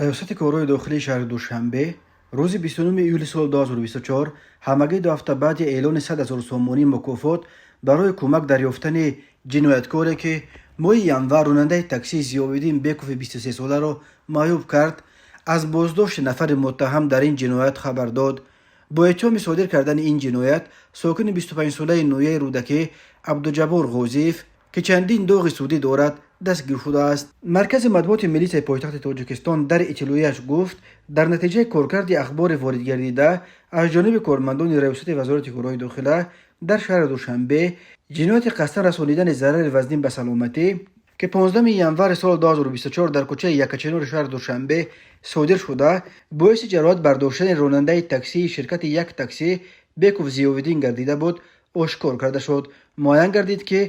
Раёсати корҳои дохилии шаҳри Душанбе рӯзи 29 июли соли 2024, ҳамагӣ 2 ҳафта баъди эълони 100 ҳазор сомонӣ мукофот барои кӯмак дар ёфтани ҷинояткоре, ки моҳи январ ронандаи таксии Зиёвиддин Бекови 23-соларо маъюб кард, аз боздошти нафари муттаҳам дар ин ҷиноят хабар дод. Бо иттиҳоми содир кардани ин ҷиноят сокини 25-солаи ноҳияи Рӯдакӣ Абдуҷаббор Ғозиев, ки чандин доғи судӣ дорад, дастгир шудааст. Маркази матбуоти милитсияи пойтахти Тоҷикистон дар иттилоияш гуфт, дар натиҷаи коркарди ахбори воридгардида аз ҷониби кормандони Раёсати Вазорати корҳои дохила дар шаҳри Душанбе, ҷинояти қасдан расонидани зарари вазнин ба саломатӣ, ки 15 январи соли 2024 дар кӯчаи Яккачинори шаҳри Душанбе содир шуда, боиси ҷароҳат бардоштани ронандаи таксии ширкати Як таксӣ Беков Зиёвиддин гардида буд, ошкор карда шуд. Муайян гардид, ки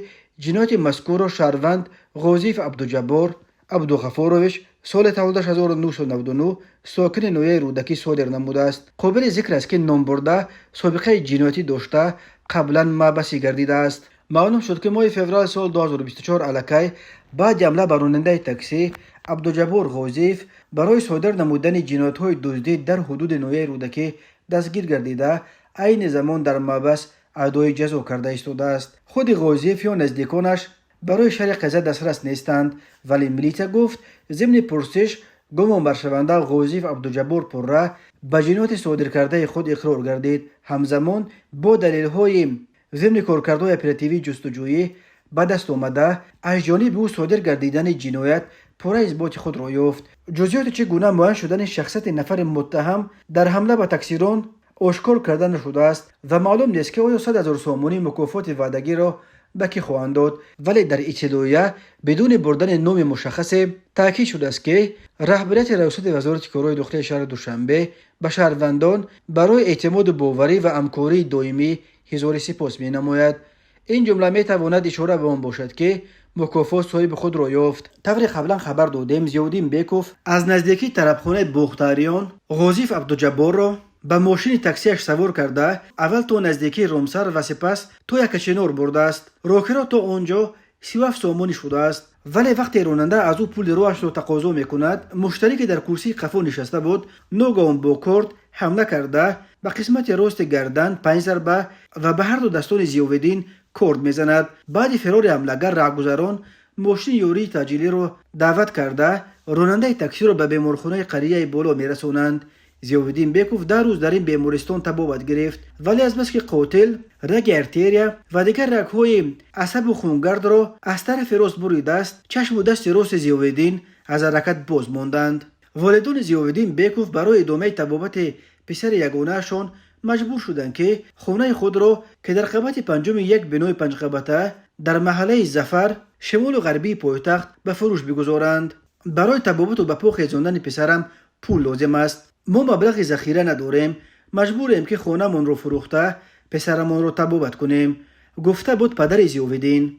ҷинояти мазкурро шаҳрванд Ғозиев Абдуҷаббор Абдуғафурович, соли таваллудаш 1999, сокини ноҳияи Рӯдакӣ содир намудааст. Қобили зикр аст, ки номбурда собиқаи ҷиноятӣ дошта, қаблан маҳбасӣ гардидааст. Маълум шуд, ки моҳи феврали соли 2024, аллакай баъди ҳамла ба ронандаи таксӣ, Абдуҷаббор Ғозиев барои содир намудани ҷиноятҳои дуздӣ дар ҳудуди ноҳияи Рӯдакӣ дастгир гардида, айни замон дар маҳбас адои ҷазо карда истодааст. Худи Ғозиев ё наздиконаш барои шарҳи қазия дастрас нестанд, вале милитсия гуфт, зимни пурсиш гумонбаршаванда Ғозиев Абдуҷаббор пурра ба ҷинояти содиркардаи худ иқрор гардид. Ҳамзамон бо далелҳои зимни коркардҳои оперативии ҷустуҷӯӣ ба даст омада, аз ҷониби ӯ содир гардидани ҷиноят пурра исботи худро ёфт. Ҷузъиёти чӣ гуна муайян шудани шахсияти нафари муттаҳам дар ҳамла ба таксирон ошкор карда нашудааст ва маълум нест, ки оё 100 000 сомонӣ мукофоти ваъдагиро ба кӣ хоҳанд дод. Вале дар иттилоия бидуни бурдани номи мушаххасе таъкид шудааст, ки раҳбарияти Раёсати Вазорати корҳои дохилии шаҳри Душанбе ба шаҳрвандон барои эътимоду боварӣ ва ҳамкории доимӣ изҳори сипос менамояд. Ин ҷумла метавонад ишора ба он бошад, ки мукофот соҳиби худро ёфт. Тавре қаблан хабар додем, Зиёвиддин Беков аз наздикии тарабхонаи Бохтариён Ғозиев Абдуҷабборро ба мошини таксиаш савор карда, аввал то наздикии Ромсар ва сипас то Яккачинор бурдааст. Рокиро то он ҷо 37 сомонӣ шудааст. Вале вақте ронанда аз ӯ пули роҳашро тақозо мекунад, муштарӣ, ки дар курсии қафо нишаста буд, ногаҳон бо корд ҳамла карда, ба қисмати рости гардан панҷ зарба ва ба ҳарду дастони Зиёвиддин корд мезанад. Баъди фирори ҳамлагар раҳгузарон мошини ёрии таъҷилиро даъват карда, ронандаи таксиро ба беморхонаи қарияи боло мерасонанд. Зиёвиддин Беков 10 рӯз дар ин бемористон табобат гирифт, вале азбаски қотил раги артерия ва дигар рагҳои асабу хунгардро аз тарафи рост буридааст, чашму дасти рости Зиёвиддин аз ҳаракат боз монданд. Волидони Зиёвиддин Беков барои идомаи табобати писари ягонаашон маҷбур шуданд, ки хонаи худро, ки дар қабати панҷуми як бинои панҷқабата дар маҳаллаи Зафар, шимолу ғарбии пойтахт, ба фурӯш бигузоранд. «Барои табобату ба по хезондани писарам пул лозим аст. Мо маблағи захира надорем, маҷбурем, ки хонаамонро фурӯхта, писарамонро табобат кунем», гуфта буд падари Зиёвиддин.